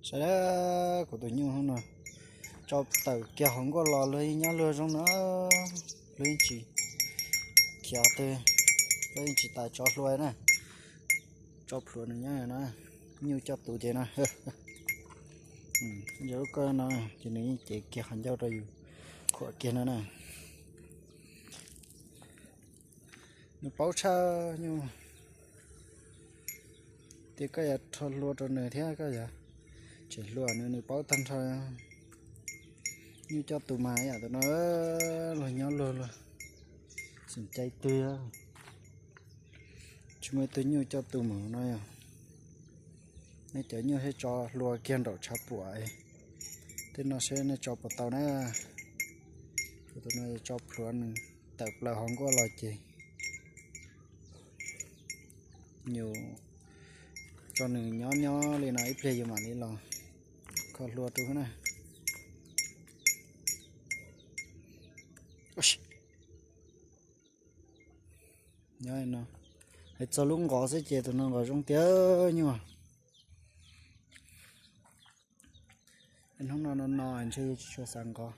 Saib kuv tus nyuj hnub no tso tawm kiag hauv nkuaj los luag yeej nyob luag zoo no, luag yeej tsis khiav twg, luag yeej tsis tas tso hlua na. Tso plhuav nws nyob no, nyuj coj tus ces no. Yog lub koj no ces nws yeej cev kiag qhov ncauj rau yus khuam kiag no na. Nws paub tshaj nyuj, tias koj yuav rho hlua rau nws thiab koj yuav tshem hlua nws, nws paub tag nrho. Nyuj coj tus mas yam tus no, luag nyob luag, luag tsis cai twg. Tsis muaj ib tug nyuj coj tus mus no yog. Nej cov nyuj seb tso hlua kiag nraum tshav puam, tej no seb nej tso puas tau na. Tus no yog tso plhuav nws tawm plaws hauv nkuaj los ces yus tso nws nyob nyob li no ib pliag yus mam li los kho hlua rau na. Nyob no, hais txog lub nqov xwb ces tus no nqov zoo tiag nyuj. Hnub no no no ntshe tsis tshua xav nqov.